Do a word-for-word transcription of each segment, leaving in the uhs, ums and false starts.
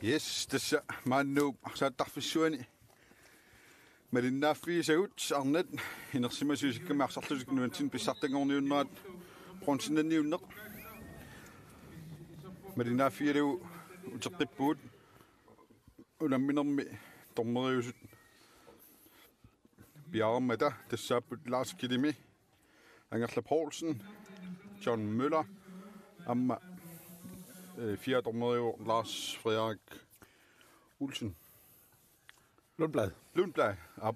Yes, tassa maanna Nuup arsaattarfissuani malinnaaffigisagut arnat inersimasut isikkamik arsarlutik nunatsinni pissartanngorniunnerat bronzenniunneq. Malinnaaffigalugu uteqqippugut unamminermi dommeriusut piareermata tassaapput Lars Kidimi, Angerla Poulsen, John Møller, aamma, øh, fjerde dommeriuvoq Lars Frederik Olsen. Lundblad. Lundblad. Aap.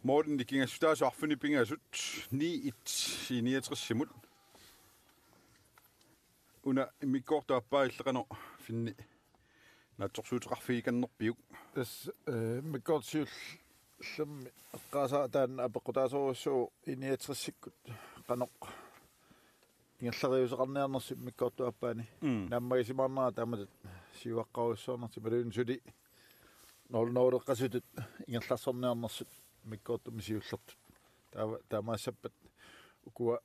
Målini nikingassutaasut arfineq pingasut ni et i niogtresimut. Una immikkoortup aappaa illit qanoq finni naatsorsuuteqarfigikannerpiuk? Tassa, øh, immikkoortup siullermi eqqaasaat taanna apeqqutaasorujussuuvoq i niogtresikkut qanoq ingerlariuseqarniarnersoq immikkoortup aappaani. Mm. Naammagisimaarnera taamatut siuaqqarujussuarnertik imaluunniit suli nul nul-eqqasutut ingerlarsorniarnersut immikkoortumi siullertut. Taava taamaassappat ukua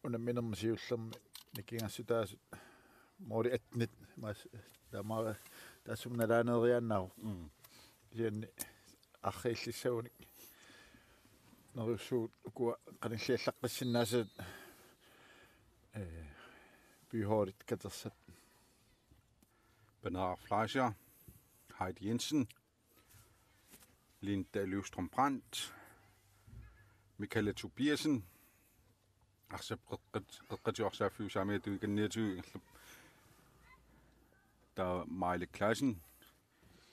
unamminermi siullermi nikingassutaasut måli attenit maas taamaari taassuma nalaaneriaannaavoq. Mm. Kisianni arriillissagunik neriussaagut ukua qanilliallaqqissinnaasut, øh, byholdit katersat. Paneeraq Fleischer, Heidi Jensen, Linda Løvstrøm Brandt, Michaela Tobiassen, arsap qeqqat-, qeqqatigut arsaaffiup saamiata tungaatigut ingerlavoq. Taava Maile Clausen,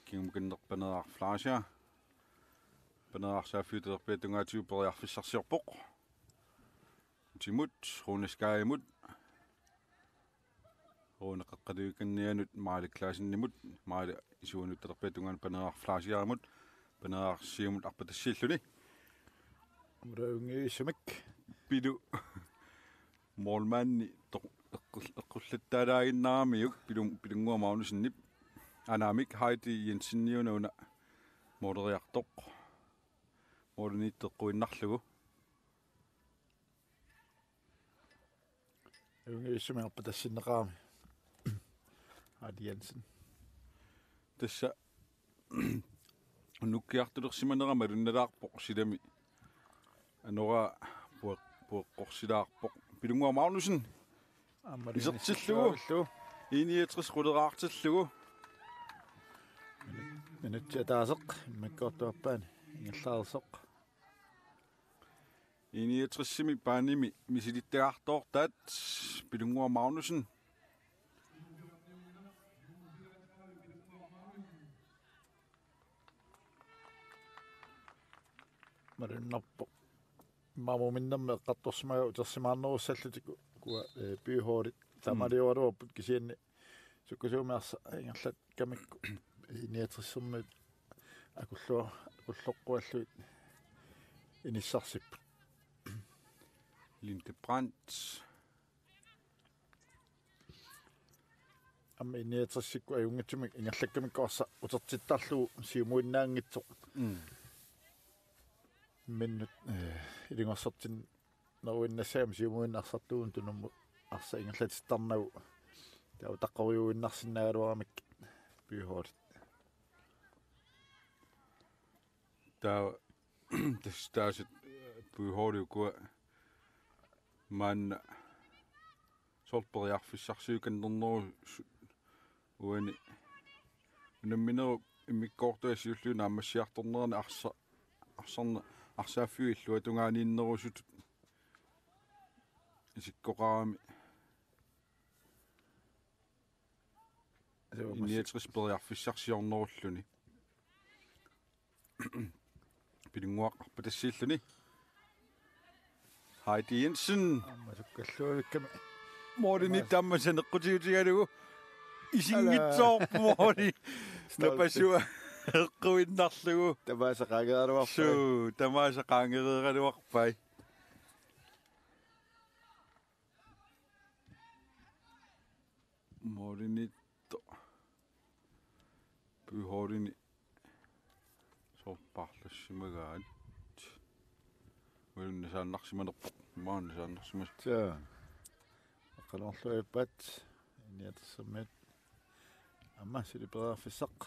kingumut akanneq Paneeraq Fleischer, Paneeraq arsaaffiup talerpiata tungaatigut periarfissarsiorpoq. Utimut, Rune Skajimut. Rune qeqqatigut tungaatigut Maile Clausenimut, Maile isuanut talerpiata tungaanut Paneeraq Fleischerimut, Paneeraq siumut arpatassiilluni. Aamma taava ungiviissumik. Pilu målmandi to-, eqqul-, eqqullattaalaaginnaramiuk Pilu-, Pilunnguaq Magnussenip. Anaamik Heidi Jenseniuna una måleriartoq. Målimiittoq eqquinnarlugu. Ungiviissumik arpatassinneqarami. Heidi Jensen. Tassa unnukkiartulersimanera malunnalaarpoq silami. Anoraa pueq-, pueqqorsilaarpoq. Pilunnguaq Magnussen. Aamma isertillugu. Isertillugu. I niogtres quleraartillugu. Minutsit ataaseq immikkoortup aappaani ingerlareersoq. I niogtresimi paanimi misilittagaartoortaat Pilunnguaq Magnussen. Malunnarpoq. Immaqa muminnermi eqqartorsimagaat utersimaarnerussallutik ukua, øh, byholdit. Mm. Taamaalioraluarput kisianni sukkasuumik arsaq ingerlakkamikku. I niogtresimi akullu-, akulloqquallugit inissarsipput. Linde Brandt. Aamma I niogtresikkut ajunngitsumik ingerlakkamikku arsaq utertittarlugu siumuinnaanngitsoq. Mm. Imminnut, øh, ilungersortinneruinnassagami siumuinnaq arsartuugunik tunummut arsaq ingerlatittarnagu. Taava utaqqorujuinnarsinnaagaluaramik byholdit. Taava tassa taasat, øh, byholdit ukua maanna soorlu periarfissarsiukannernerusut uani unamminerup immikkoortuata siulliup naammassiartornerani arsa-, arsarna-, arsaaffiup illuatungaaniinnerusutut isikkoqarami. Niogtres periarfissarsiornerulluni. Pilunnguaq arpatassiilluni. Heidi Jensen. Aamma sukkalluavikkami. Målini taama saneqqutiutigalugu. Isinngitsoorpoq måli. Napasua eqquinnarlugu. Tamaasa qaangeraluarpai. Suu, tamaasa qaangereeraluarpai. Målimiittoq. Byholdini soorlu paarlassimagaat. Uanga nasaannarsimanerpoq. Maanna nasaannarsimas-. Taa. Qanorluipaat. Niatersermiut. Aamma suli periarfissaq.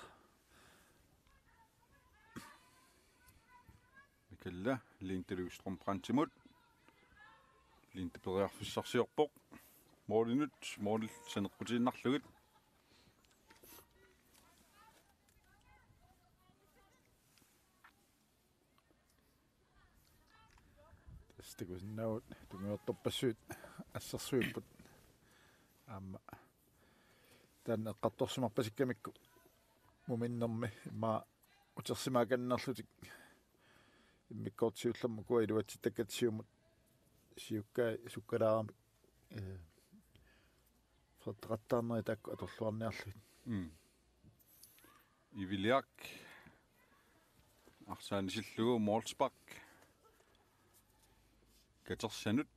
Mikalla Linde Løvstrøm Brandtimut. Linde periarfissarsiorpoq. Målinut, målillu saneqqutiinnarlugit. Tassa takusinnaavugut tungujortorpassuit assersuipput. Aamma taanna eqqartorsimarpasikkamikku muminnermi immaqa utersimaakannerlutik immikkoortoq siullermik ukua iluatsittakkat siumut siukkai sukkalaaramik, ee, ferteqattaarnerit taakku atorluarniarlugit. Mm. Iviliaq. Arsaanisillugu målspark. Katersanut.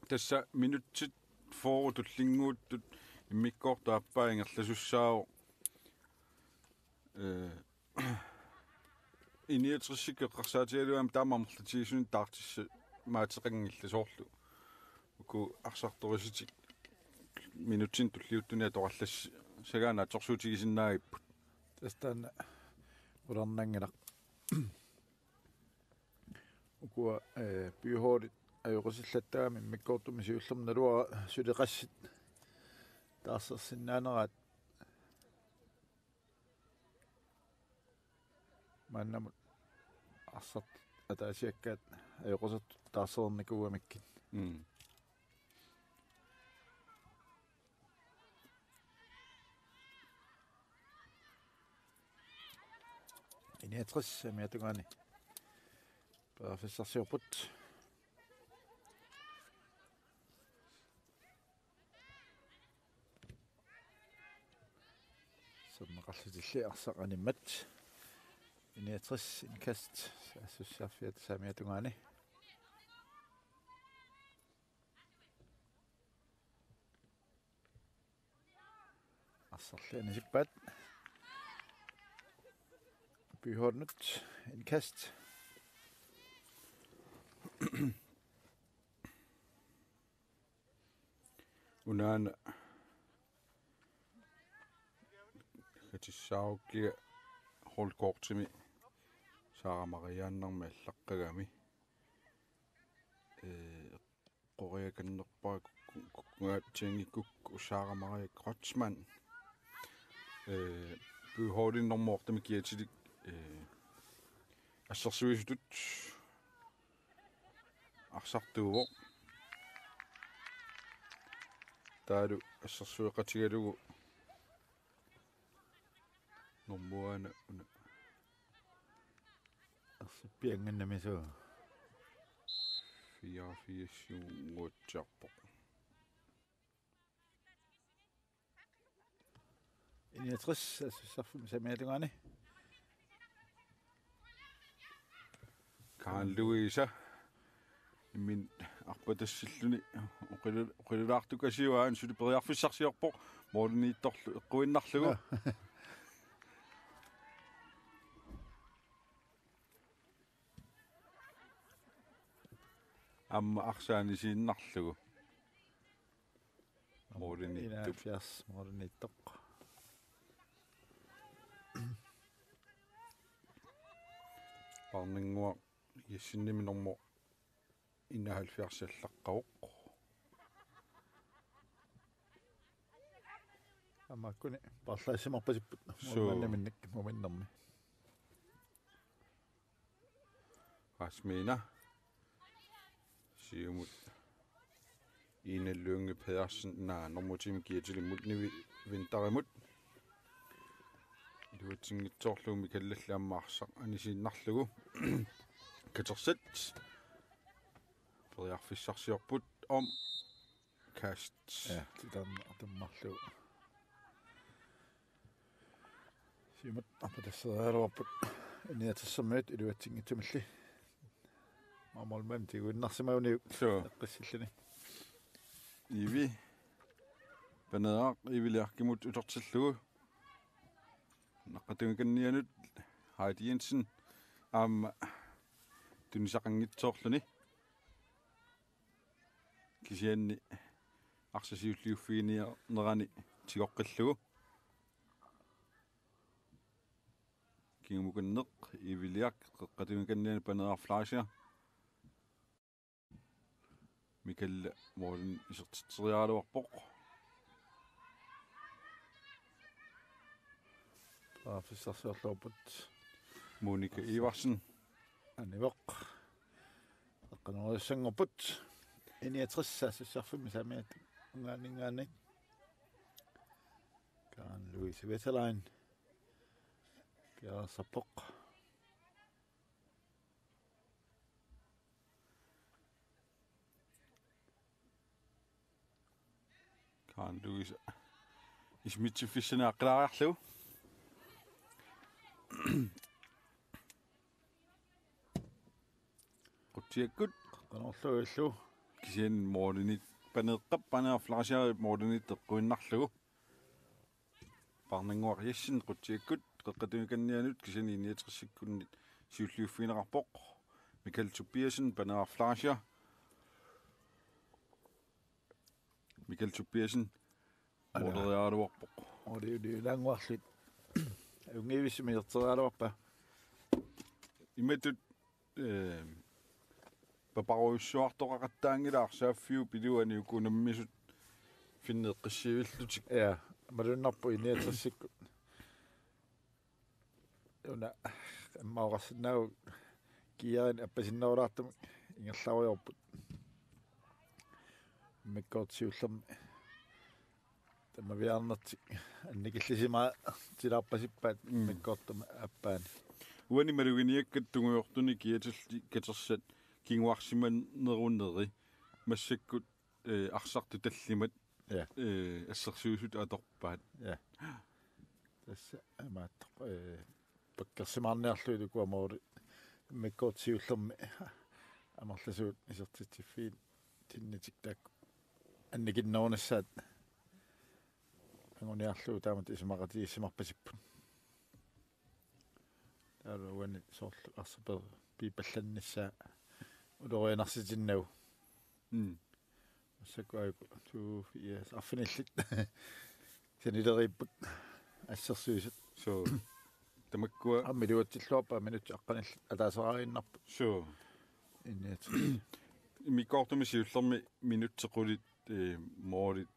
Tassa minutsit fyrre tullinnguuttut immikkoortoq aappaa ingerlasussaavoq. Ee, I niogtres eqqarsaatigalugu aamma taama amerlatigisunik taartissat maateqanngillat soorlu. Uku arsartorisitik minutsinik tulliuttuni atorallassagaat naatsorsuutigisinnaagatsigu. Tassa taanna qularnanngilaq. Ukua, ee, byholdit ajoqusillattagamik immikkoortumi siullermi naluara suleqassit taarsersinnaaneraat. Maannamut arsartut ataasiakkaat ajoqusertut taarsernikuugamikkit. Mm. I niogtres saamiata tungaani periarfissarsiorput. Sermeqarlutilli arsaq animmat. I niogtres indkast saassussiarfiata saamiata tungaani. Arsarli anisippaat. Byholdinut indkast. Unaana katissaarukkiga holdkortimi Sara Mariannermi allaqqagami. Ee, qoriakannerpara kukku-, kukkunngaatsinngikku Sara Maria Kreutzmann. Ee, byholdit normu ottemik kiatilik, ee, assersuisutut arsartuuvoq. Taavalu assersueqatigalugu normuaana una. Arsaq pianngannami suu. Fireogfirs-iunnguatsiarpoq. I niogtres, saassussiarfimmi saamiata tungaani. Karen Louise. Imminut arpatassilluni oqilu-, oqilulaartukasiuaat suli periarfissarsiorpoq. Målimiittorlu eqquinnarlugu. Nå. Aamma arsaq anisiinnarlugu. Målimiittoq. Enoghalvfjerds målimiittoq. Parnannguaq Jessinnimi normu enoghalvfjerds allaqqavoq. Aamma makkuni paarlaassimarpasipput. Suu. Målmandiminnik muminnermi. Rasmina. Siumut. Ina Lynge Pedersen, naa, normu ottemik kiatilik Nivi Vinterimut. Iluatsinngitsoorlugu Mikallalli aamma arsaq anisiinnarlugu. Katersat. Periarfissarsiorput om kast. Ja, titarna atammarlu. Siumut arpatasseriaraluarput I niogtres-ermiut iluatsinngitsumilli. Aamma målmandi tiguinnarsimaguniuk. Suu. Eqqissilluni. Ivi. Paneeraq Iviliaqimut utertillugu. Naqqatungikkannianut Heidi Jensen aamma tunisaqanngitsoorluni. kisianni arsaq siulliuffiginiarnerani tigoqqillugu. Kingukanneq Iviliaq, qeqqata tungakannianut Paneeraq Fleischer. Michael Morten isertitseriaraluarpoq. Periarfissarsiorluarput. Monika Iversen. Anivoq. Eqqanoriussanngorput. Iniatrissa sussarfimmi saamiata. Ungaaninngaanni. Karen Louise Wetterlein. Piareersarpoq. Karen Louise. Ismitsiffissanik aqqilaareerlugu. Qutsiakkut. Qanorluillu. Kisianni Mortenip Paneeqqap Paneeraq Fleischerip Mortenip eqquinnarlugu. Paarnannguaq Jessen qutsiakkut, qeqqata tungakannianut, kisianni iniatrissikkunnit siulliuffigineqarpoq. Michael Tobiassen, Paneeraq Fleischer. Michael Tobiassen, Ana. Mooleriaraluarpoq. Oli, oli, ilanguarlit. Ajunngivissumik iserteriaraluarpaa. Imatut, eh, paparujussuartoqaqattaanngilaq arsaaffiup iluani uku unammisut finneqqissivillutik. Ja, malunnarpoq iniatrissikkut. Una, imma oqarsinnaavugut kiiarin appasinnerulaartumik ingerlarujoorput. Immikkoortoq siullermi tamaviaarnertik annikillisimaatilaarpasippaat. Mm. Immikkoortumi aappaani. Uani maluginiakkat tungujortuni kiatillit katersat kinguarsimaneruneri massakkut, eh, arsartut tallimat, ja, eh, assersuisut atorpaat. Ja. Tassa imaattoq, eh, pakkersimaarniarlugit ukua moorit immikkoortoq siullermi amerlasuut isertitsiffiit tinnitik taakku annikinnerunissaat anguniarlugu taamatut isumaqatigiissimarpasipput. Taava uani soorlu arsaq piipallannissaa ulorianarsitinnagu. Mm. Massakkut aajuku two, yes, arfinillit. Sanileriipput assersuisut. So, tamakkua. Aamma iluatsilluarpaat minutsit aqqanillit ataaseraaginnarput. So. Iniat. Immikkoortumi siullermi minutsit qulit, eh, moorit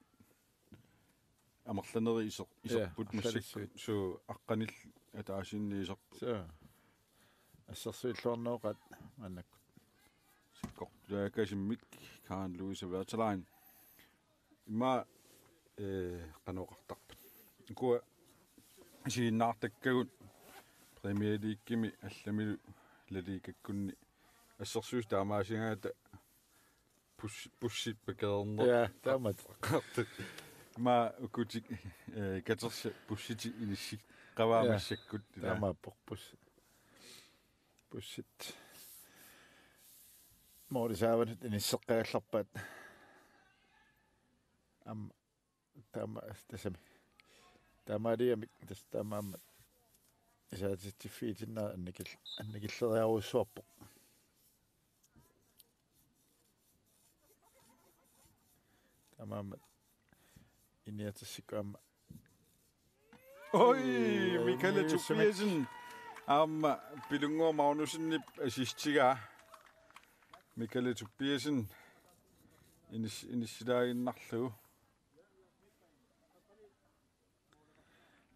amerlanerit iser-, ja, iserput massakkut. Arlalissuit. So, aqqanillit ataasiinnaq iserput. So. Assersuilluarneroqaat maannakkut. Sakkortulaakasimmik Karen Louise Wetterlein. Immaqa, eh, qanoq oqartarpat. Ukua isiginnaartakkagut Premier Leaguemi allamilu La Ligakkunni assersuisut taamaasigaangata bus-, bussit pakeerneq. Ja, taamatut. Immaqa ukutik, eh, katersat bussitik inissiigaat, ja, massakkut. Taamaappoq bussi-, bussit. Moorit saavanut inisseqqagallarpaat. Aamma taama-, tassami. Taamaaligamik tassa taamaammat isaatitsiffigitinnerat annikil-, annikilleriarujussuarpoq. Taamaammat iniatrissikkut aamma. Oj, Michael Tobiassen. Aamma Pilunnguaq Magnussenip assistigaa. Michael Tobiassen inis-, inissilaaginnarlugu.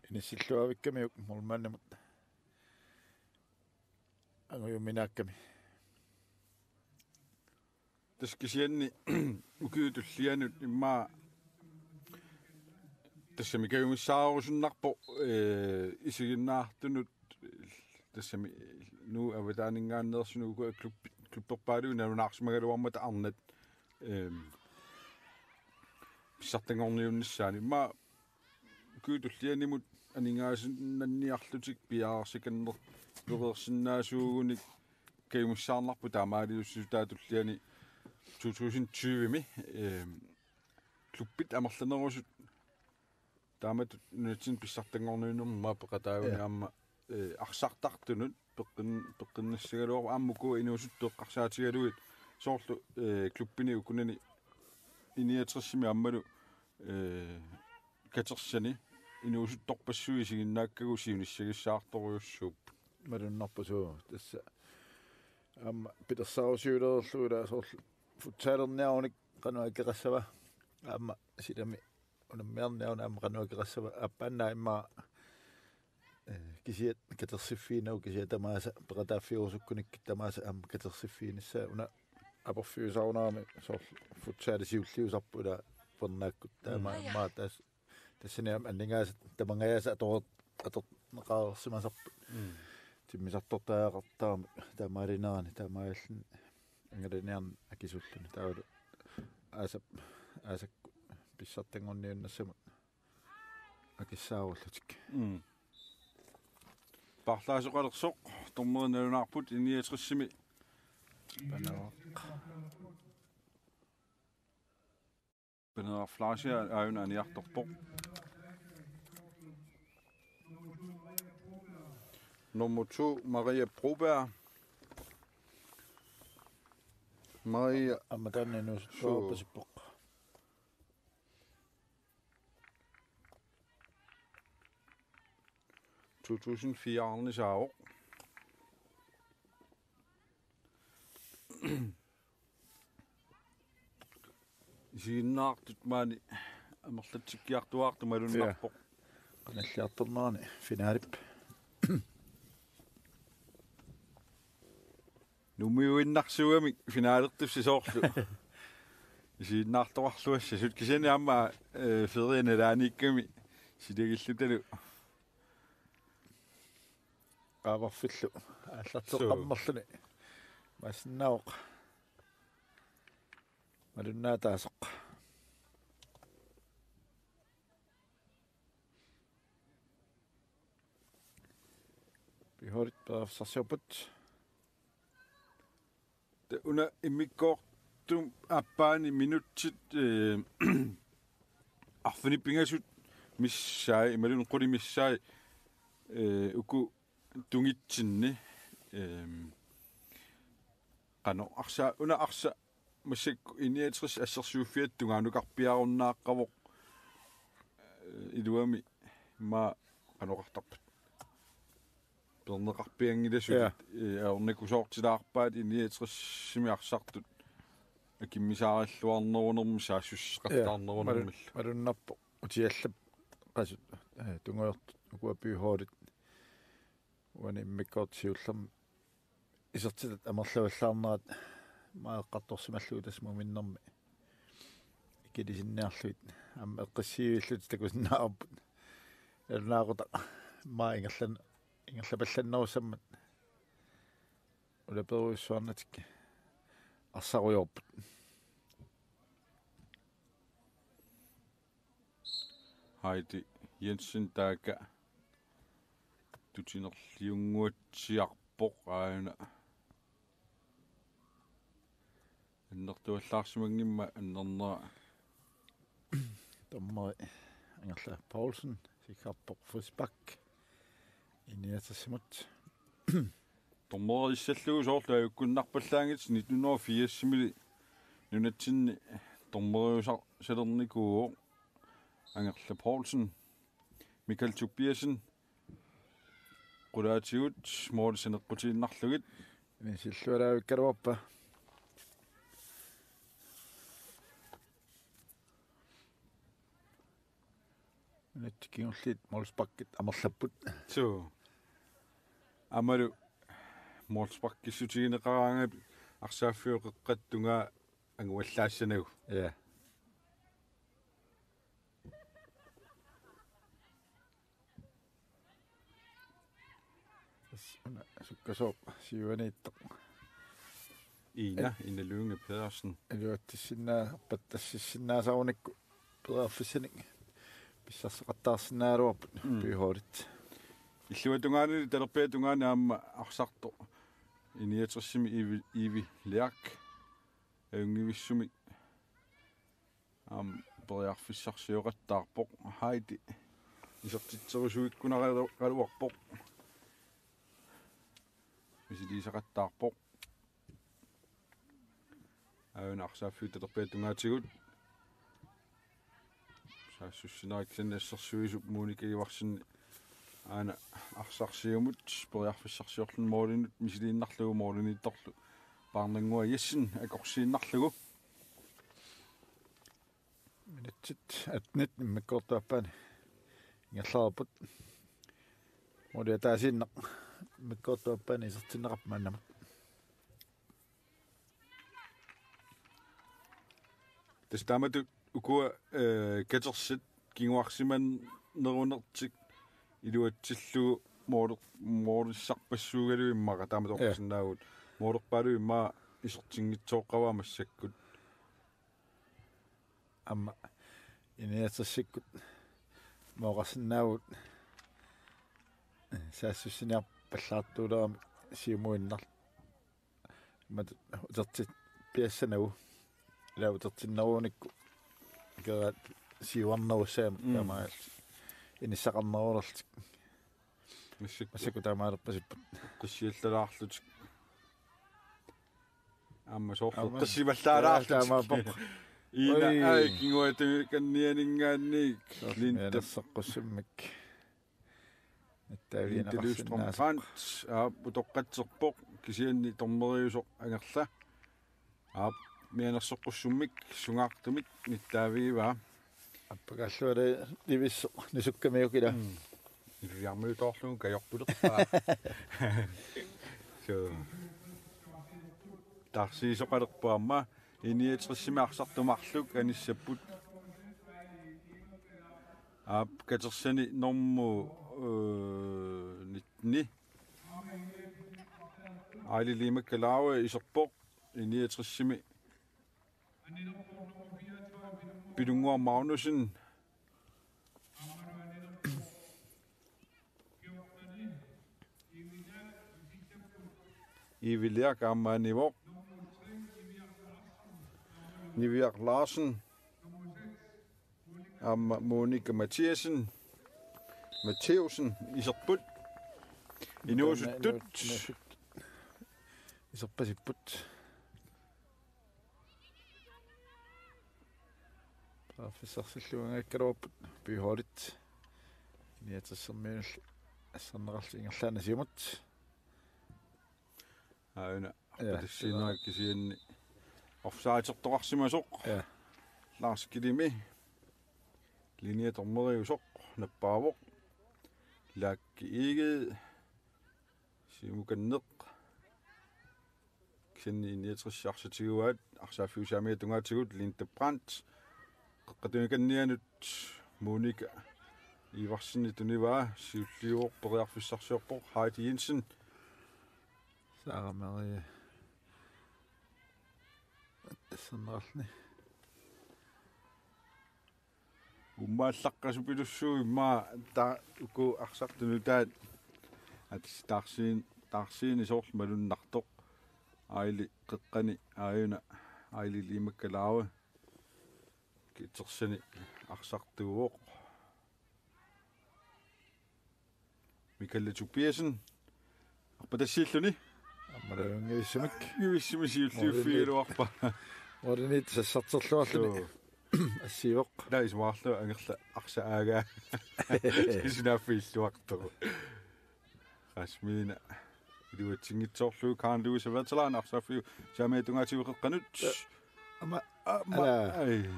Inissilluavikkamiuk målmandimut angujuminaakkami. Tassa kisianni ukiut tullianut immaqa tassami kajumissaarusunnarpoq, eh, isiginnaartunut tassami Nuup avataaninngaanneersunut uku klubbi-, klubberpaaluit nalunaarsimagaluarmata arnat, ehm, pissartanngorniunnissaanut. Immaqa ukiut tullianimut aningaasanniarlutik piareersikannerpereersinnaasuugunik kajumissaarnarpoq taamaaliussisutaat tulliani to tusind tyve-mi, ehm, klubbit amerlanerusut taamatut nunatsinni pissartanngorniunnermut peqataagunik, ja, aamma, eh, arsartartunut peqqin-, peqqinnissagaluarpoq aamma ukua inuusuttut eqqarsaatigalugit soorlu, eh, klubbini ukunani I niogtresimi aammalu, eh, katersani inuusuttorpassuit isiginnaakkagut siunissagissaartorujussuupput. Malunnarpoq suu. Tassa aamma pilersaarusiulereerlugu ilaa soorlu futsalerniarunik qanoq akeqassava. Aamma silami unammiarniarunik aamma qanoq akeqassava. Aappaannaa immaqa, eh, kisiat katersiffigineq kisiat tamaasa peqataaffigerusukkunikkit tamaasa aamma katersiffiginissaa una aporfiusarunarami soorlu futsali siulliusarput ilaa upernaaqqutit taama. Mm. Immaqa taas tassani aamma anningaasat tamangajaasa ator-, atorneqareersimasarput. Mm. Timmisartortariaqartarami taamaalinerani taamaalilluni angalaniarneq akisulluni taavalu aasap, aasakkut pissartanngorniunnassamut akissaarullutik. Mm. Paarlaasoqalersoq dommeri nalunaarput I niogtresimi. Paneeraq. Paneeraq Fleischer aajuna aniartorpoq. Nummer to, Maria Broberg. Maria. Aamma taanna inuusuttuarpasippoq. To tusind fire-rnisaavoq. Isiginnaartut maani amerlatsikkiartuaartut malunnarpoq. Ja. Qanilliartornerani finalip. Nuummiuinnarsuugamik finalertussi soorlu. Isiginnaartoqarluassasut kisianni aamma, eh, ferianalaaniikkami silagillutalu. Qaavarfillu aallarteqqammerluni. Suu. Masinnaavoq. Malunnaataasoq. Pihoorit periarfissarsiorput. Una immikkoortumi aappaani minutsit, eh, arfineq-pingasut missaat, imaluunniit qulit missaat, eh, uku tungitsinni, ehm, qanoq arsa-, una arsaq massakkut I niogtres assersuiffiata tungaanukarpiarunnaaqqavoq, eh, iluamik immaqa qanoq artarpat. Peerneqarpianngilassutut, ja, eh, ajornakusoortilaarpaat I niogtresimi arsartut akimmisaarilluarnerunermi saassussaqattaarnerunermillu. Ja, malu-, malunnarpoq. Utiallap qasut, eh, tungujortut ukua Pihoorit. Uani immikkoortut siullermik isertitat amerlavallaarnerat maaqqartorsimallugu tassa muminnermi ikilisinniarlugit aamma eqqissivillutik takusinnaavarput. Nalunaaqutaq maa ingerlan-, ingerlapallannerussammat ulaperujussuarnatik arsarujoorput. Heidi Jensen taakku tutinerliunnguatsiarpoq aajuna. Annertuallaarsimanngimmat annernera. Dommeri Angerla Poulsen, sikkarpoq frispark. I niogtresimut. Dommerissallugu soorlu ajukkunnarpallaanngitsoq nitten hundrede og firsimi nunatsinni dommeriusalernikuuvoq Angerla Poulsen, Michael Tobiassen, qulaatigut måli saneqqutiinnarlugit. Inissillualaavikkaluarpa. Minutsit kingulliit målsparkit amerlapput. Suu. Aammalu målsparkissutigineqaraangat arsaaffiup qeqqata tungaa anguallaassanagu. Ja. Tassa una sukkasuumik siuaniittoq. Iina, Iina Lynge Pedersen. Iluatsissinnaa-, pattassissinnaasarunikku periarfissanik pissarsaqattaarsinnaagaluarput. Mm. Pihoorit. Illuatungaani, talerpiatungaani aamma arsartoq I niogtresimi Ivi, Ivi Lerch. Ajunngivissumik aamma periarfissarsioqattaarpoq. Heidi isertitserusuikkunaraluarpoq. Misiliisaqattaarpoq. Aajuna arsaaffiup talerpiata tungaatigut. Assussineq kisianni assersuisup Monika Iversen aana arsaq siumut periarfissarsiorluni målinut misiliinnarlugu målimiittorlu Paarnannguaq Jessen akorsiinnarlugu. Minutsit attenit immikkoortup aappaani ingerlareerput. Måli ataasiinnaq immikkoortup aappaani isertinneqarpoq maannamut. Tassa taamatut ukua, eh, katersat kinguarsimanerunertik iluatsillugu måler-, målissarpassuugaluit immaqa taamatut Ja. oqarsinnaavugut. Målerpaaluit immaqa isertinngitsooqqaavaa massakkut. Aamma I niogtresikkut mooqarsinnaavugut saassussiniarpallaartuuleramik siumuinnarlugu. Imatut utertippiassanagu. Ila utertinnerunikku. Keraat siuarnerussaammat Mm. taamaalillutik. Inissaqarnerulerlutik. Massakkut. Massakkut taamaalerpasipput. Qissiallalaarlutik. Aamma soorlu Aamma. qissimallaalaarlutik. Jaa, taamaappoq. Iina Oi. ai kinguaatikannianinngaanniit Soorlu Linde. mianersoqqussummik. Linde Lystrøm Nittaaviginaqarsinnaasoq. Brandt, aap, utoqqatserpoq, kisianni dommeriusoq Angerla. Aap, mianersoqqussummik, sungaartumik, nittaavigivaa. Appakaalluale nivissoq, nusukkamiuk ila. Mm. Nilliarmiutoorlugu kajorpulerpaa. So. Taarsiisoqalerpoq aamma, I niogtresimi arsartut marluk anissapput. Aap, katersani normu, øh, nitten. Aili Liimakka Laave iserpoq, I niogtresimi. Pilunnguaq Magnussen. Iiviliaq aamma anivoq. Niviaq Larsen. Aamma Monika Mathiassen. Matthäusen iserput. Inuusuttut. Inuusuttut. Iserpasipput. Periarfissarsilluangaakkaluarput B-holdit. Niogtressermiunullu asserneqarlutik ingerlaannaq siumut. Aajuna Ja. arpatassiineq kisianni offsidertoqarsimasoq. Ja. Lars Kidimi. Linjedommeriusoq nappaavoq. Laakki Egede. Siumukanneq. Kisianni I niogtres arsaq tiguaat, arsaaffiup saamiata tungaatigut Linde Brandt. Qeqqatunikannianut Monika Iversen tunivaa, siulliuvoq periarfissarsiorpoq Heidi Jensen. Sara Marie. Sanneralni. Ummaallaqqasupilussuuvoq immaqa taava uku arsartut nutaat. Ats taarsiin-, taarsiini soorlu malunnartoq. Aili qeqqani aajuna Aili Liimakka Laave. Katersani arsartuuvoq. Michael Tobiassen. Arpatassiilluni. Aamma Lars Kidimik. Kidimik siulliuffigaluarpaa. Målimiit sassarterluarluni. Suu. Assiivoq. Taava isumaqarlugu Angerla arsaq aagaa. Sinaaffiilluartoq. Rasmiina. Iluatsinngitsoorlugu Karen Louise Bertelaan arsaaffiup saamiata tungaatigut qeqqanut. Aamma, aamma. Ala. Ai.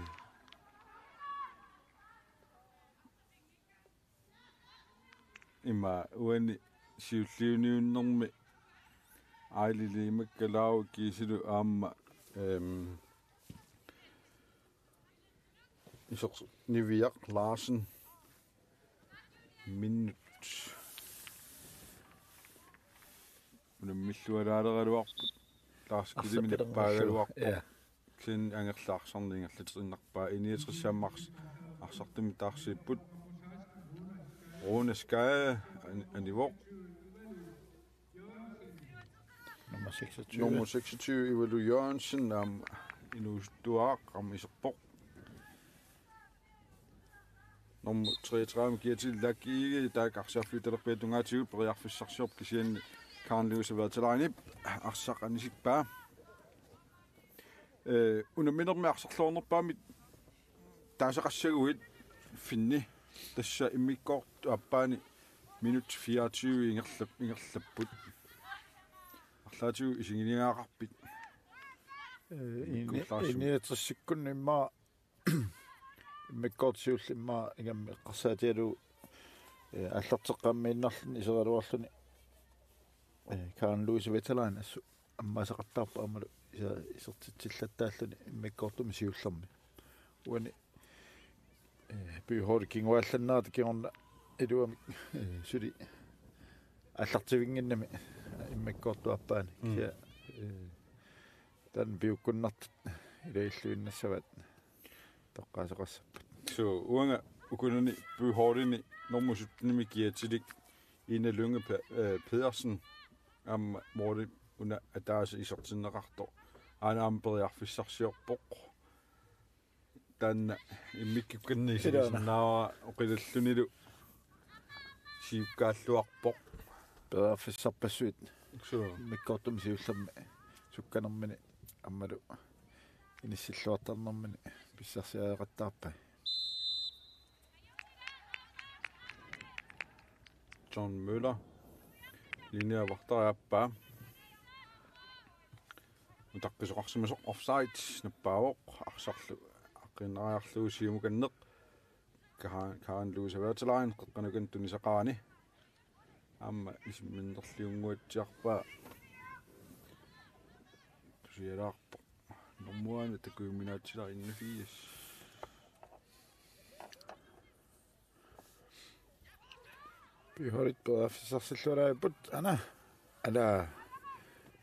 Ima uani siulliuniunnermi Aili Liimakka Laave kiisilu aamma, øhm, isoq Niviaq Larsen minut. Unammillualaaleraluarpoq. Lars Kidimi nappaagaluarpoq. Ja. Kisianni Angerla arsarneq ingerlateqqinnarpaa. I niogtres aamma ars-, arsartumik taarsiipput. Rune Skade an-, anivoq. Nummer seksogtyve. Nummer seksogtyve, Ivalu Jørgensen, aamma inuusuttuaaq, aamma iserpoq. Nummer treogtredive, Gertil Laakki Egede, taakku arsaaffiup talerpiata tungaatigut periarfissarsiorpoq kisianni Karen Louise Bertelaanip arsaq anisippaa. Øh, unamminermi arsarluarnerpaamik taasaqassaguit Finni, tassa immikkoortut aappaanni minut fireogtyve ingerlap-, ingerlapput. Arlaatigut isigineqarpit? Ee, ini-, Mikkullaasum. Iniatsikkunni immaqa immikkoortut siulliit immaqa ingammik eqqarsaatigalugu, ee, aallarteqqammiinnarluni iseraluarluni, ee, Karen Louise Vesterlain assut ammaasaqattaarpoq aammalu isa-, isertitsillattaarluni immikkoortumi siullermi. Uani, ee, By Holdip kinguaallannerata kingorna iluamik, ee, suli aallartivinnginnami immikkoortut aappaanni. Mm. Kisianni, ee, taanna piukkunnartut ilagilluinnassavaat toqqaasoqassappat. Suu, uanga ukunani By Holdini normu syttenimi kiatilik Ina Lynge Pe-, ee, Pedersen aamma måli una ataaseq isertinneqartoq. Aana aamma periarfissarsiorpoq. Taanna immikkukkanni Ilaana. Isigisinnaavara oqilallunilu siukkaalluarpoq. Periarfissarpassuit. Suu. Immikkoortumi siullermi sukkanermini aammalu inissilluartarnermini pissarsiariaqattaarpai. John Møller. Linjevagteri aappaa. Utaqqisoqarsimasoq offside nappaavoq, arsarlu aqqinniariarlugu siumukanneq. Karen, Karen Louise Vesterlain qeqqanukannut tunisaqarani. Aamma isimminnerliunnguatsiarpaa. Tusialaarpoq. Normuaana takujuminaatsilaaq enogfirs. By Holdit periarfissarsilluaraapput, aana. Ala.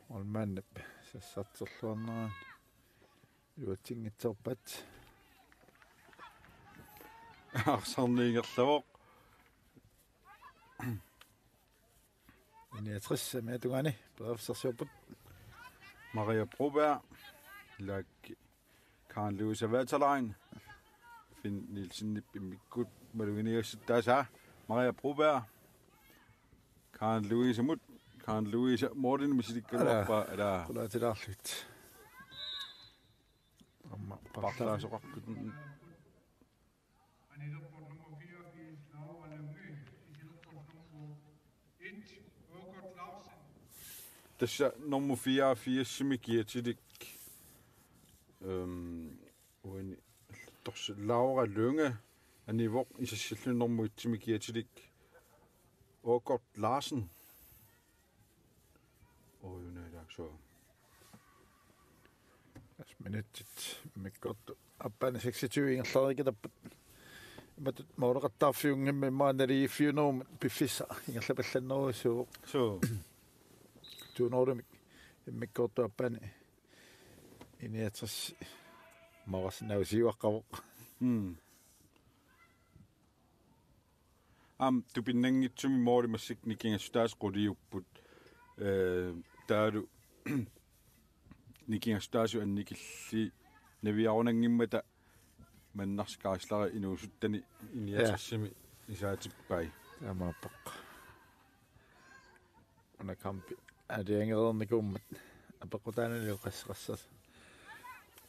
Målmandip sassarterluarnerani iluatsinngitsoorpat. Arsarneq ingerlavoq. Enogtres amiatungaani periarfissarsiorput. Maria Broberg. Lak Karen Louise Vesterlain. Finn Nielsenip immikkut maluginiagassat tassa Maria Broberg. Karen Louisemut. Karen Louise målini misilikkaluarpaa. Ala. Ala. Qulaatilaarluit. Aamma parlaasoqarput. Anilerput nummer fireogfirs, Laura Lynge. Anilerput nummer et, Aagaard Larsen. Tassa nummer fireogfirsimi kiatilik, øhm, uani, tors-, Laura Lynge anivoq, isassalluni nummer etsimi kiatilik Aagaard Larsen. Oj, nej, det er så. Tassa minutsit immikkoortut aappaanni seksogtyve ingerlareerikkatsigu. Imatut måleqattaarfiunngimmat immaqa naligiiffiunerummik piffissaq ingerlapallannerujussuuvoq. Suu. To nul-imik immikkoortut aappaanni enogtres mavarsinaasiuaqqavoq. Mm. Aamma tupinnanngitsumik måli massakkut nikingassutaasut quliupput. Ee, taavalu nikingassutaasut annikillinaviarunanngimmata Manners Geisler inuusuttani enogtresimi isaatippai. Taamaappoq. Una kampi aalajangereernikuummat apeqqutaanani oqasseqassas.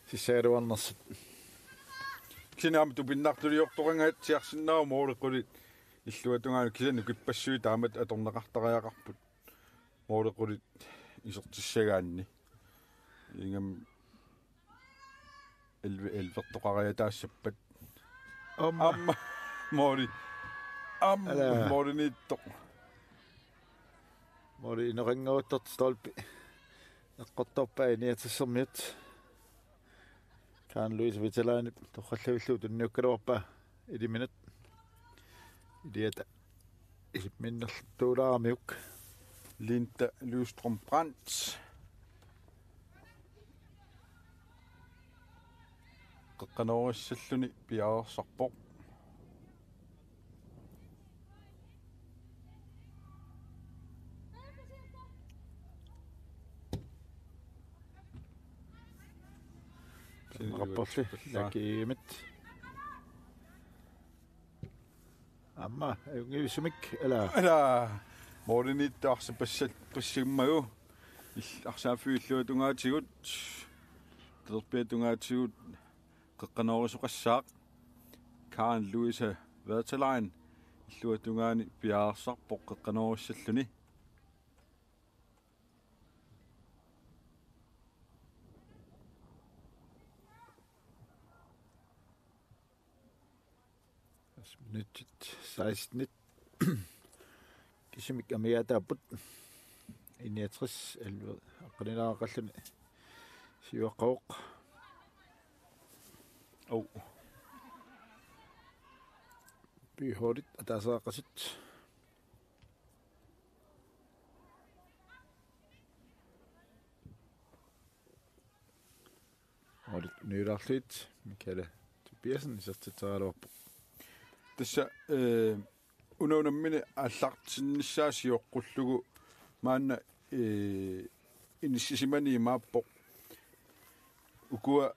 Sissagaluarnersut. Kisianni aamma tupinnartuliortoqanngaatsiarsinnaavoq måli qulit illuatungaanut, kisianni nukippassuit taamatut atorneqartariaqarput måli qulit isertissagaanni. Ingammik elleve elleve-rtoqariataassappat. Aamma. Aamma. Måli. Aamma. Ala. Måliniittoq. Måli inoqanngoruttortoq stolpi eqqortorpaa enogtresimiut. Karen Louise Vesterlainip torrallavillugu tunniukkaluarpaa iliminut. Iliata isimminnerluttulaaramiuk. Linda Lystrøm Brandt. Qeqqanoorissalluni piareersarpoq. Rapporti. Lakimit. Aamma, ajunngivissumik, ala. Ala, måliniittoq arsaq passaat passimmagu. Il-, arsaaffiup illuatungaatigut, talerpiatungaatigut, qeqqanoorisoqassaaq. Karen Louise Wertelein illuatungaani piareersarpoq qeqqanoorissalluni. Minutsit seksten. Kisimik amigaataapput. Enogtres elleve. Aqqanilaaqalluni siuaqqavoq. Oh. Byholdit ataaseqaqasut. Holdet uniulaarlugu Michael Tobiassen isertitseraluarpoq. Tassa, eh, una unammini aallartinnissaa sioqqullugu maanna, eh, inissisimani imaappoq. Ukua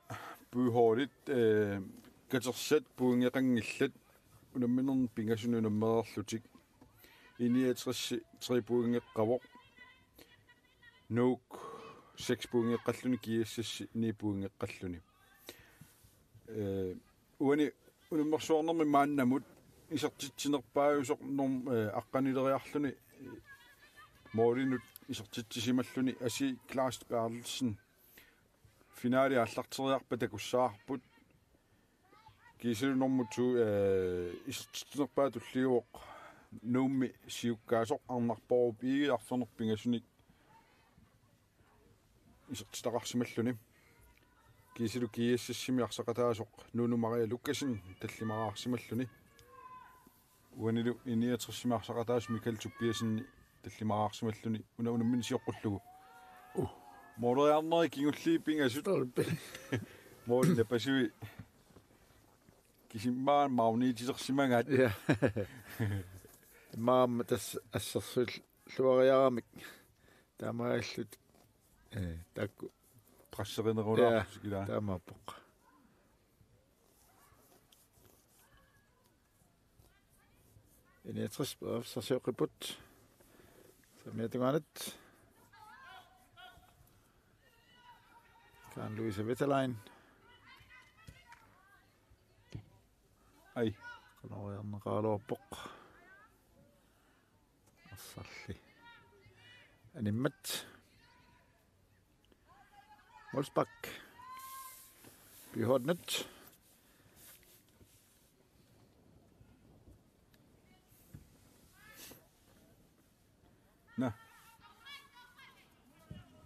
Byholdit, eh, katersat pointeqanngillat unamminermi pingasuni unammereerlutik. Enogtres tre pointeqqavoq. Nuuk seks pointeqqalluni, GSS ni pointeqqalluni. Eh, uani unammersuarnermi maannamut isertitsinerpaajusoq norm-, eh, aqqanileriarluni, eh, målinut isertitsisimalluni Asi Klaas Berthelsen finale aallarteriarpat takussavarput. Kiisalu normu to, eh, isertitsinerpaaq tulliuvoq Nuummi siukkaasoq Arnarporup Egede arfineq-pingasunik isertitaqarsimalluni. Kiisalu GSS-imi arsaqataasoq Nuunu Maria Lukassen tallimaqarsimalluni. Uanilu enogtres-imi arsaqataasoq Michael Tobiassen tallimaqarsimalluni una unammini sioqqullugu. Uh. Måleriarneri kingulliit pingasut. Tolv. Målip napasui. Kisimik maaniittilersimagaat. Ja. Maani tassa assersuulluariaramik. Taamaalillutik. Eh, taakku. Presserinerulaarput. Ja, ilaa. Taamaappoq. Enogtres periarfissarsioqqipput. Saamiata tungaanut. Karen Louise Wetterlein. Ai. Qanoq iluarneqaraluarpoq. Arsarli. Animmat. Wolfsbak. Byholdit. Nå.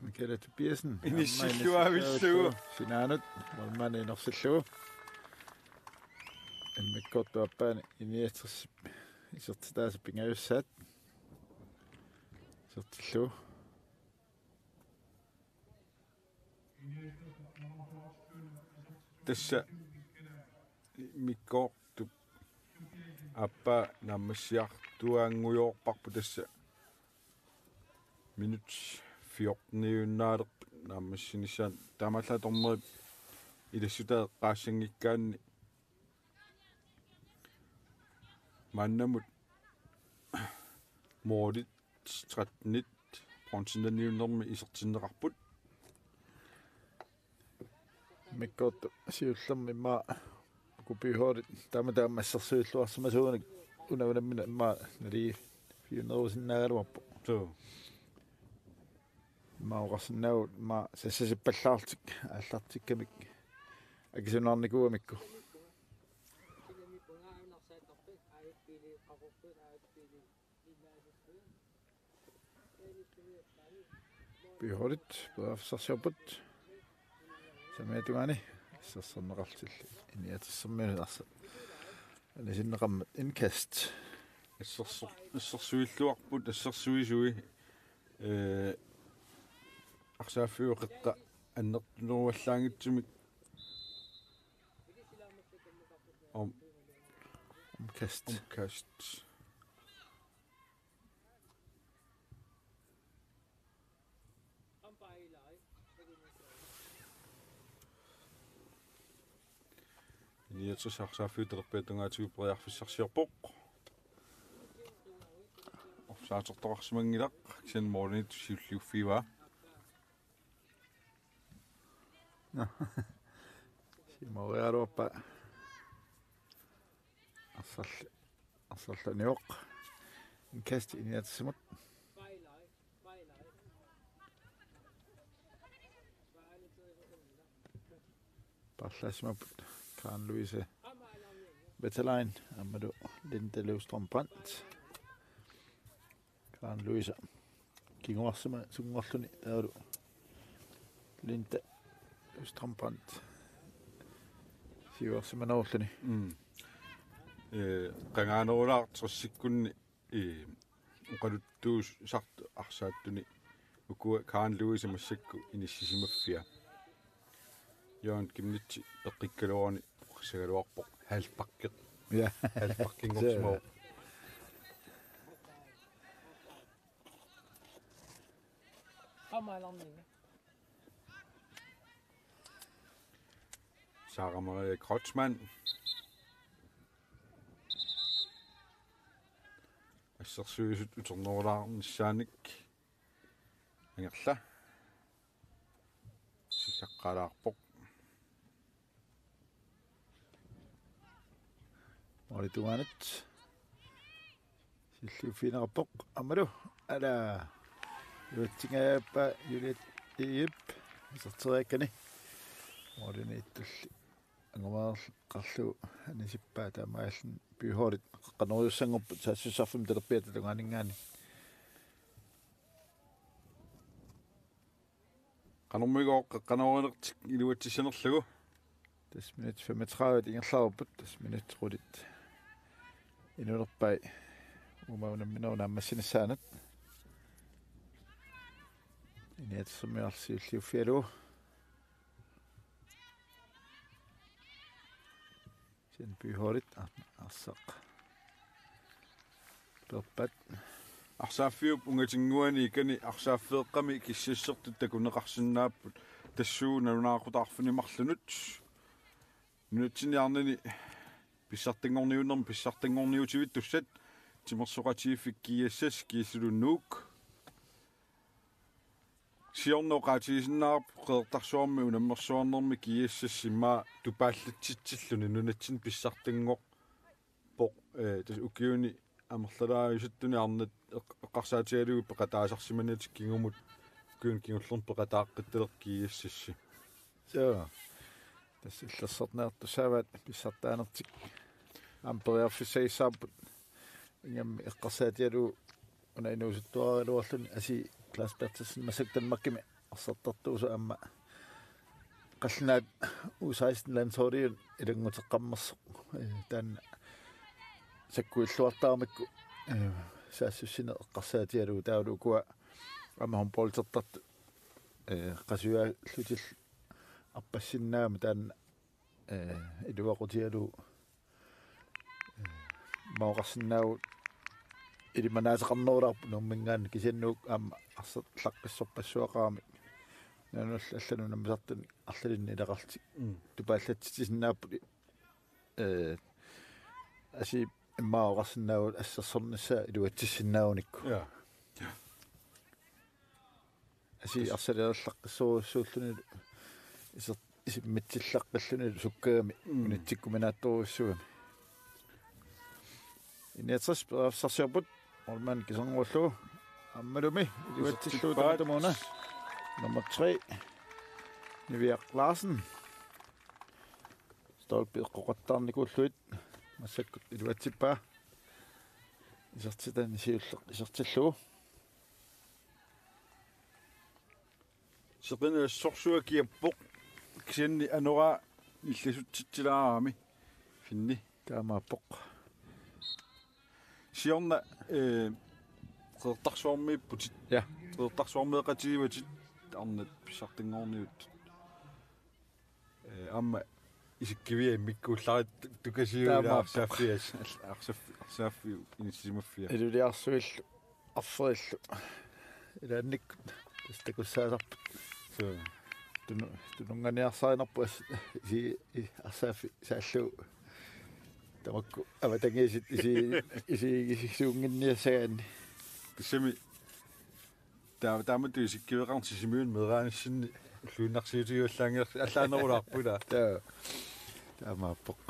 Michael Tobiassen. Inissilluavillugu. Sinaanut. Målmandi inersillugu. Immikkoortup aappaani enogtres isertitaasa pingajussaat. Isertillugu. Tassa immikkoortup aappaa naammassiartuaanngujoorparput tassa. Minut fjorteniunnaalerpoq naammassinissaanut. Taamaallaat dommeri ilassutaat eqqaassanngikkaanni maannamut målit trettenit bronzemedaljernermi isertinneqarput. Immikkoortup siullermi immaqa uku Byholdit taama taama assersuilluarsimasuunik una unammina immaqa naligiiffigiunnerusinnaagaluarpoq. Suu. Immaqa oqarsinnaavugut immaqa sassasippallaarlutik aallartikkamik akisunaarnikuugamikku. Byholdit periarfissarsiorput. Saamiata tungaani assersorneqarlutillu enogtressermiunut arsaq anisinneqarmat. Indkast. Assersor-, assersuilluarput, assersuisui. Eh, arsaaffiup qeqqa annertuneruallaanngitsumik. Om-, Omkast. Omkast. Enogtres arsaaffiup talerpiata tungaatigut periarfissarsiorpoq. Offside-ertoqarsimanngilaq, kisianni målimiittoq siulliuffigivaa. Nå. Simorialuarpa. Arsarl-, arsarluniuq. Indkast Inertsimut. Paarlaassimappat Karen Louise Vetterlein aammalu Linda Løvstrøm Brandt. Karen Louise kinguarsimasunngorluni taavalu Linda Løvstrøm Brandt siuarsimanerulluni. Mm. Ee, qangaanerulaartoq tressikkunni, ee, oqaluttuusartut arsaattuni ukua Karen Louise massakkut inissisimaffia. Jørgen Chemnitz peqqikkaluaruni oqassagaluarpoq halvbakke. Ja. Halvbakkenngorsimavoq. Sara Maria Kreutzmann. Assersuisut uternerulaarnissaanik Angerla. Sisaqqaalaarpoq. Målip tungaanut. Silliuffigineqarpoq. Aammalu. Ala. Iluatsingajappaa Juliet Eep. Iserteriakkani. Målimiittulli. Angumeerqarlugu anisippaa taamaalilluni By Holdit qeqqanoorujussanngorput saassussarfimmi talerpiata tungaaninngaanniit. Qanormigooq qeqqanoorinertik iluatsissanerlugu. Tassa minut femogtredive ingerlareerput, tassa minut qulit inuunerpai uuma unamminerup naammassinissaanut. Inertsimut siulliuffigalugu. Kisianni By Holdit ar-, arsaq. Peerpat. Arsaaffiup ungatinnguani ikani arsaaffeeqqami kissassertut takuneqarsinnaapput tassuuna nalunaaqutaq arfineq-marlunut. Nunatsinni arnani pissartanngorniunnermi pissartanngorniutivittussat timersoqatigiiffik G S S kiisalu Nuuk. Siorna oqaatigisinnaavarput Qeqertarsuarmi unammersuarnermi G S S immaqa tupaallatsitsilluni nunatsinni pissartanngorpoq, ee, tassa ukiuni amerlalaajusattuni arnat eq-, eqqarsaatigalugu peqataasarsimanertik kingumut ukiuni kingullerni peqataaqqittaleq G S S. Soo. Tassa illersorniartussaavaat pissartaanertik aamma periarfissagissavarput. Ingammik eqqarsaatigalugu una inuusuttuaraluarluni Asi Claus Berthelsen massakkut Danmarkimi arsartartuusoq aamma qallunaat U seksten landsholdiunut ilannguteqqammersoq. Ee, taanna sakkuilluartaramikku, ee, saassussineq eqqarsaatigalugu taavalu ukua aamma håndboldertartut, ee, qasujaallutilu arpassinnaammat taanna, ee, iluaqutigalugu, ee, immaqa oqarsinnaavugut ilimanaateqarnerulaarpoq Nuumminngaanniit kisianni Nuuk aamma arsarlaqqissorpassuaqaramik. Naanullu allanut unammisartunik arlalinnik ilaqarlutik. Mm. Tupaallatsitsisinnaapput, ee, Asi immaqa oqarsinnaavugut assersornissaa iluatsissinnaavunikku. Ja. Asi arsalilaarlaqqissorujussuullunilu iser-, isimmitsillaqqillunilu sukkagami. Mm. Unitsikkuminaattorujussuugami. Inertris periarfissarsiorput, målmand kiserngullu aammalumi iluatsillugu isertippaat. Tamatumuuna. Nummer tre, Niviaq Larsen. Stolpe eqqoqattaarnikuullugit massakkut iluatsippaa. Isertitani siulleq isertillugu. Seqineq assorsuaq kiappoq. Kisianni anoraa illisutsitsilaarami. Finni. Taamaappoq. Siorna, ee, Qeqertarsuarmiipputit. Ja. Qeqertarsuarmeeqatigivatit arnat pissartanngorniuttut. Ee, aamma isikkiviat immikkuullarit tukasiuilaarput. Taamaappoq. Arsaaffias, arsaaffi-, arsaaffiup inissisimaffia. Iluliarsuillu, arferillu. Ilaannikkut tassa takussaasarput. Suu. Tunu-, tununnganiarsarinerput as-, isi-, i-, arsaaffiup saallugu. Tamakku avatangiisit isi-, isi-, isigisuunnginniassagaanni. Tassami Taa-, taamatut isikkiveqarneq Sisimiuni meeraanissinni ulluinnarsiutigivallaanngilarsi allaanerulaarpoq ilaa. Taa. Taamaappoq.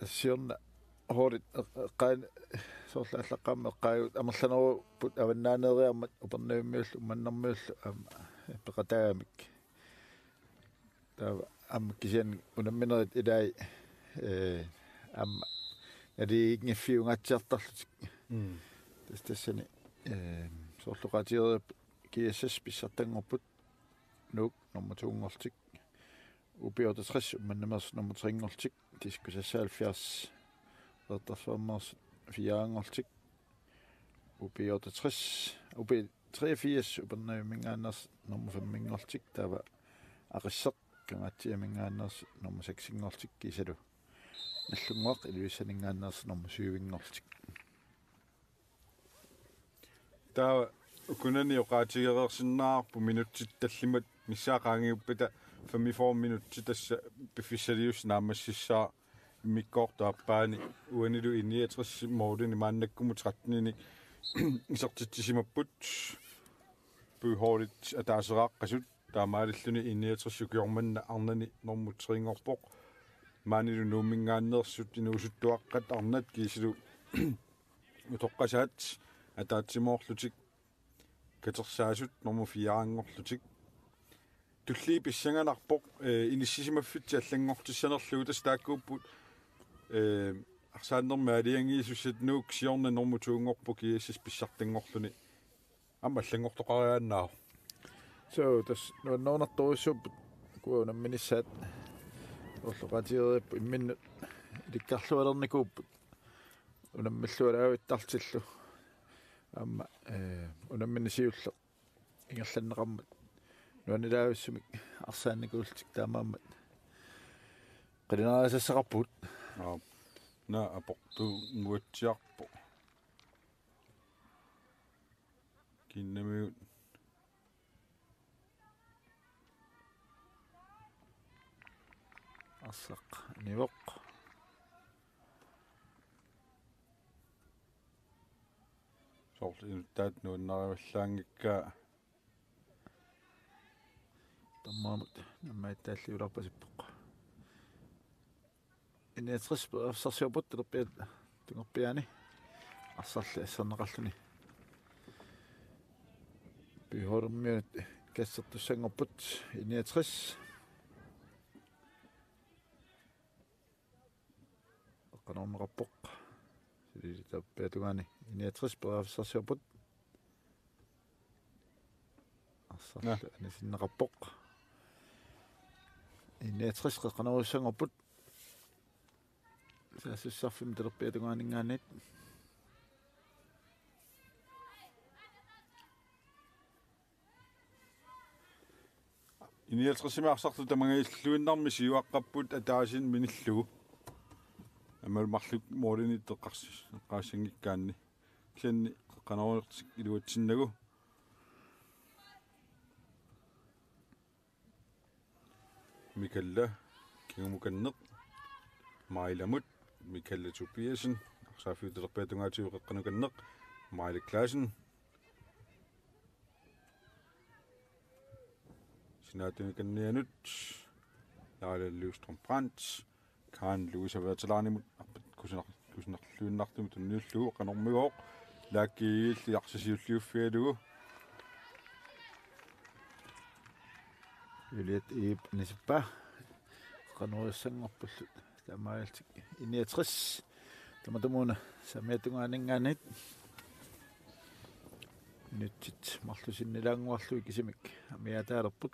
Siorna holdit eq-, eqqaan-, soorlu aallaqqaammut eqqaagut amerlanerupput avannaaneeriarmat Upernavimmiullu Uummannarmiullu aamma peqataagamik. Taava aamma kisianni unamminerit ilaat, ee, aamma naligiinngiffiungaatsiartarlutik. Mm. Tassa tassani, ee, soorlu oqaatigereerput G S S pissartanngorput Nuuk nummer to-nngorlutik. U B otteogtres Uummannamiit nummer tre-nngorlutik. Diskus S halvfjerds Qeqertarsuarmiit fire-nngorlutik. U B otteogtres, U B treogfirs Upernavimminngaanneersoq nummer fem-inngorlutik, taava Aqisseq Kangaatsiaminngaanneersoq nummer seks-inngorlutik kiisalu Nagdlunguaq Ilulissaninngaanneersoq nummer syv-inngorlutik. Taava ukunani oqaatigereersinnaavarput minutsit tallimat missaa qaangiuppata femogfyrre minutsit tassa piffissaliusoq naammassissaaq immikkoortup aappaani uanilu I niogtres målini maannakkumut tretten-inik isertitsisimapput. Byholdit ataaseraaqqasut taamaalilluni I niogtres ukioq manna arnani nummer tre-nngorpoq. Maanilu Nuumminngaanneersut inuusuttuaqqat arnat kiisalu utoqqasaat ataatsimoorlutik katersaasut nummer fire-nngorlutik. Tulliit pissanganarpoq, ee, inissisimaffitsi allanngortissanerlugu tassa taakkuupput, ee, arsaannermi aalajangiisussat. Nuuk siorna nummer to-nngorpoq G S S pissartanngorluni. Aamma allanngortoqariaannaavoq. Suu, tassa nuannerunartorujussuupput ukua unamminissaat. Soorlu oqaatigereerput imminnut ilikkarlualernikuupput. Unammillualaavittartillu. Aamma, ee, unammineq siulleq ingerlanneqarmat nuannilaavissunik arsaannikuullutik taamaammat qilanaarisassaqarpugut. Aap. Naa aportunnguatsiarpoq. Kiinnamigut. Arsaq anivoq. Soorlu inuttaat nuannarivallaanngikkaa. Tammaamut nammagittaalliulerpasippoq. I niogtres periarfissarsiorput talerpiata tungorpiaani. Arsarli asserneqarluni. Byholdimiunut kassertussanngorput I niogtres. Eqqanorneqarpoq. Silili talerpiata tungaani I niogtres periarfissarsiorput. Arsarli Naa. Anisinneqarpoq. I niogtres qeqqanoorussanngorput. Saassussarfimmi talerpiata tungaaninngaanniit. I niogtresimi arsartut tamangajalluinnarmik siuaqqapput ataaseq minillugu. Aammalu marluk målini eqqars-, eqqaassanngikkaanni. Kisianni qeqqanooreertik iluatsinnagu. Mikalla kingumukanneq. Mailamut Mikalla Tobiassen. Arsaaffiup talerpiata tungaatigut qeqqanukanneq. Maila Clausen. Sinaatunikannianut. Laila Løvstrøm Brandt. Karen Louise Vertelaanimut arpat kusinar-, kusinarluinnartumut tunniullugu qanormigooq. Laakkiilli arsaq siulliuffigalugu. Juliet Iip anisippaa. Qanorissanngorpullu. Taamaalillutik I niogtres. Tamatumuuna saamiata tungaaninngaanniit. Minutsit marluk sinnilaannguarlugit kisimik amiaataalerput.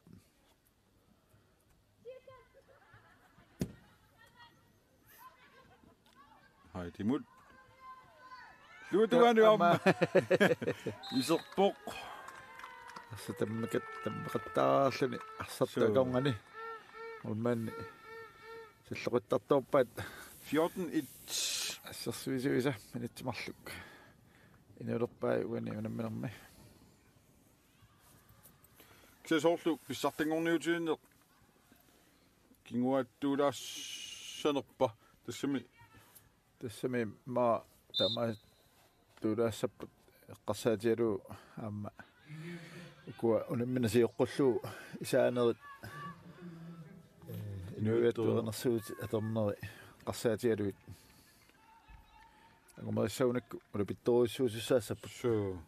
Heidimut. Luutugaani aamma. Iserpoq. Arsaq tammakat-, tammaqattaarluni arsartut Suu. Akornanni. Målmandi salloqittartoorpaat. Fjorten et. Assersuisuisa minutsit marluk. Inuulerpai uani unamminermi. Kisianni soorlu pissartanngorniutigineq kinguaattuulaassanerpa tassami. Tassami immaqa taamaattuulaassapput eqqarsaatigalugu aamma ukua unammineq sioqqullugu isaanerit. Ee, inuiattut erinarsuutit atorneri. eqqarsaatigalugit. Angumerissagunakku ulapittorujussuusussaassapput. Suu.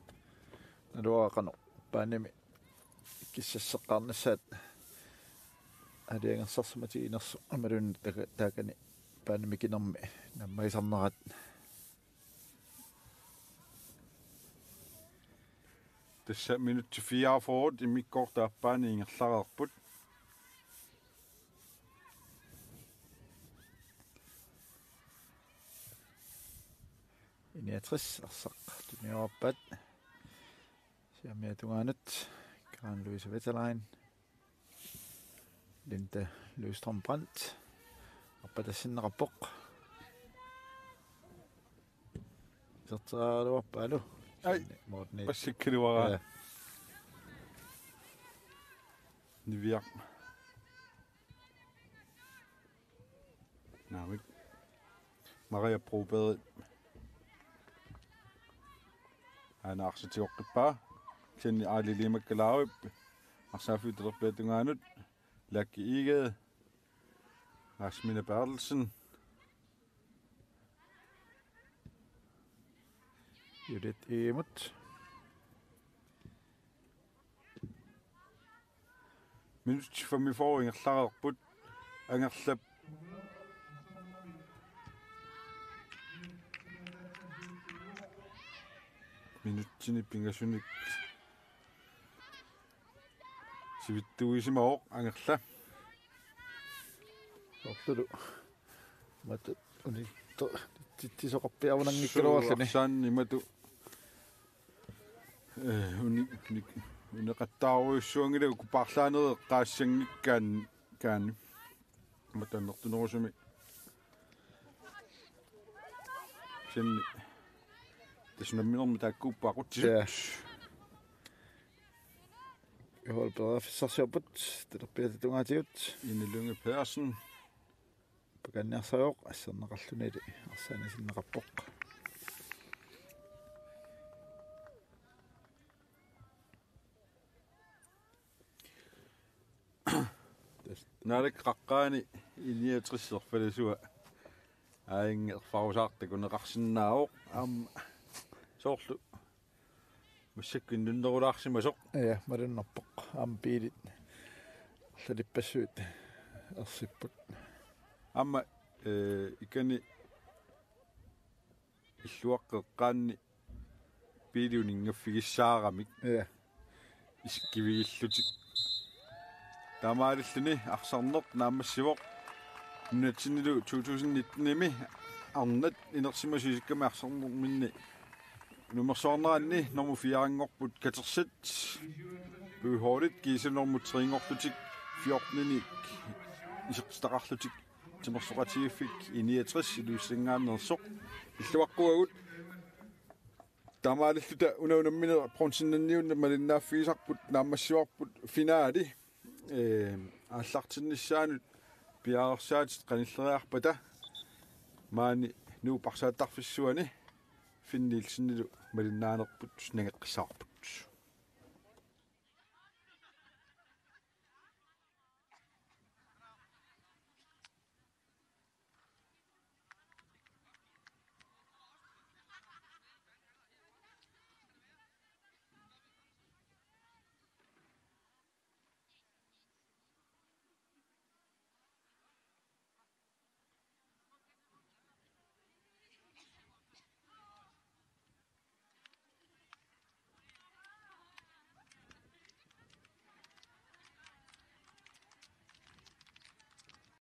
Naluara qanoq paanimi kissasseqqaarnissaat aalajangersimasoq inersoq imaluunniit taaka-, taakani paanimi kinermi naammagisarnerat. Tassa minutsit fireogfyrre immikkoortup aappaani ingerlareerput. I niogtres arsaq tuniorpaat. Siamia tungaanut Karen Louise Wetterlein. Linda Løvstrøm Brandt. Arpatassinneqarpoq. Iserteraluarpaalu. Ai. Morten. Passikkaluaraa. Ja. Niviaq. Naamik. Maria Broberg. Aana arsaq tigoqqippaa. Kisianni Aali Liimakkalaarip. Arsaaffiup talerpiata tungaanut. Lucky Egede. Rasmine Berthelsen. Judith Egedemut. Minutsit femogfyrre ingerlareerput. Angerlap minutsini pingasunik sivitsuusimavoq Angerla. Soorlulu. Matut unitto titsisoqarpiarunanngikkaluarluni. Suu, arsaanni matut. Eh, uni-, uni-, uneqattaarujussuanngilaq uku paarlaanerit eqqaassanngikkaanni. Matut annertunerusumik. Kisianni. Tassa namminermi taakkuupput aqutsisut. Ja. Juhol periarfissarsiorput, talerpiata tungaatigut. Ine Lynge Pedersen. Pakanniarsarivoq, asserneqarluni arsaanni sinneqarpoq. Naalakkersuisuni I niogtres erfalasua aajuna erfarusaartoq takuneqarsinnaavoq aamma soorlu massakkut innuunnerulaarsimasoq. Ja, malunnarpoq. Aamma biilit arlalippassuit ersipput. Aamma, eh, ikani illuaqqeqqaanni biilit uninngaffigisaaramik. Ja. Isikkivigiillutik. Taamaalilluni arsarneq naammassivoq. Nunatsinnilu to tusind nitten-imi arnat inersimasut isikkamik arsarnerminni numersuarneranni nummer fire-nngorput Katersat. Byholdet kiisa nummer tre-nngorlutik fjorten-inik isertitaqarlutik. Timersoqatigiiffik I niogtres Ilulissanngaanneersoq. Illuaqquagut. Taamaalilluta una unammineq bronzenniunneq malinnaaffigisarput naammassivarput finaali. Eh, aallartinnissaanut piareersaatit qanilleriarpata maani Nuup arsaattarfissuani Finn Nielsenilu malinnaanerput nangeqqissavarput.